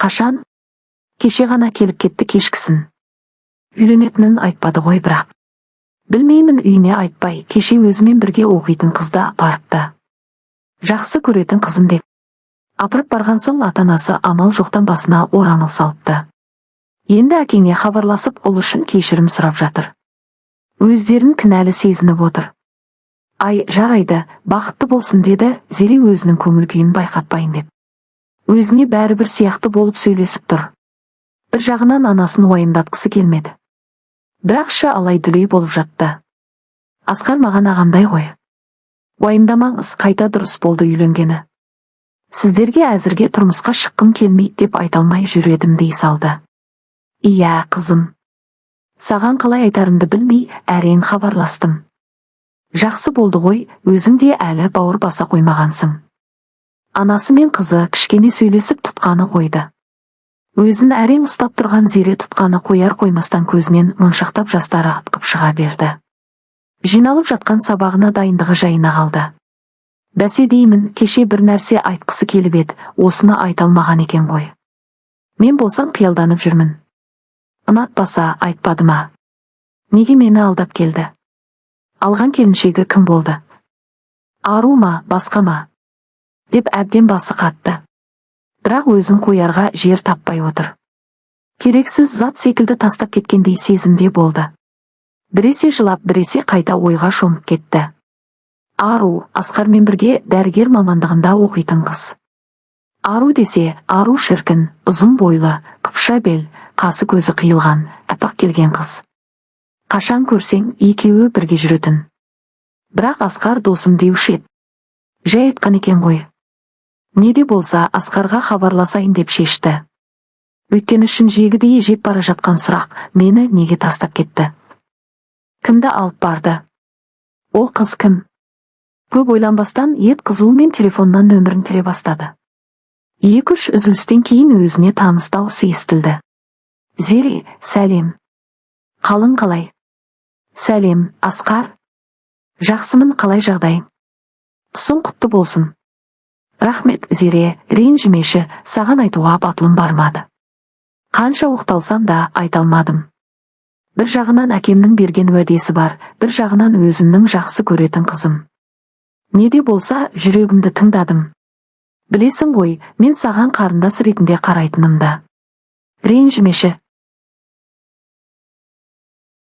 Қашан? Кеше ғана келіп кетті кешкісін. Үйленетінін айтпады ғой бірақ. Білмеймін, үйіне айтпай, кеше өзімен бірге оқитын қызды апарыпты. Жақсы көретін қызым деп. Апарып барған соң ата-анасы амал жоқтан басына орамал салыпты. Енді әкеңе хабарласып, ұл үшін кешірім сұрап жатыр. Өздерін кінәлі сезініп отыр. Ай, жарайды, бақытты болсын, деді Зере өзінің көңіл күйін байқатпайын деп. Өзіне бәрібір сияқты болып сөйлесіп тұр. Бір жағынан анасын уайымдатқысы келмеді. Бірақ іші алай дүлей болып жатты. Асқар маған ағамдай ғой. Уайымдамаңыз, қайта дұрыс болды үйленгені. Сіздерге әзірге тұрмысқа шыққым келмейді деп айта алмай жүр едім, дей салды. Иә, қызым. Саған қалай айтарымды білмей, әрең хабарластым. Жақсы болды ғой, өзің де әлі бауыр баса қоймағансың. Анасы мен қызы кішкене сөйлесіп, тұтқаны қойды. Өзін әрең ұстап тұрған Зере тұтқаны қояр қоймастан көзінен моншақтап жастары атқып шыға берді. Жиналып жатқан сабағына дайындығы жайына қалды. Бәсе деймін, кеше бір нәрсе айтқысы келіп еді, осыны айта алмаған екен ғой. Мен болсам қиялданып жүрмін. Ұнатпаса, айтпады ма? Неге мені алдап келді? Алған келіншегі кім болды? Ару ма, басқа ма? Деп әбден басы қатты. Бірақ өзін қоярға жер таппай отыр. Керексіз зат секілді тастап кеткендей сезімде болды. Біресе жылап, біресе қайта ойға шомып кетті. Ару, Асқармен бірге дәрігер мамандығында оқитын қыз. Ару десе, ару шіркін, ұзын бойлы, қыпша бел, қасы көзі қиылған, аппақ келген қыз. Қашан көрсең, екеуі бірге жүретін. Бірақ Асқар досым деуші еді. Жай айтқан екен ғой. Не де болса, Асқарға хабарласайын деп шешті. Өйткені ішін жегідей жеп бара жатқан сұрақ: мені неге тастап кетті? Кімді алып барды? Ол қыз кім? Көп ойланбастан, ет қызуымен телефоннан нөмірін тере бастады. Екі-үш үзілістен кейін өзіне таныс дауыс естілді. Зере, сәлем. Қалың қалай? Сәлем, Асқар. Жақсымын, қалай жағдайың? Тұсың құтты болсын. Рахмет, Зере, ренжімеші, саған айтуға батылым бармады. Қанша оқталсам да, айта алмадым. Бір жағынан әкемнің берген уәдесі бар, бір жағынан өзімнің жақсы көретін қызым. Не де болса, жүрегімді тыңдадым. Білесің ғой, мен саған қарындас ретінде қарайтынымды. Ренжімеші.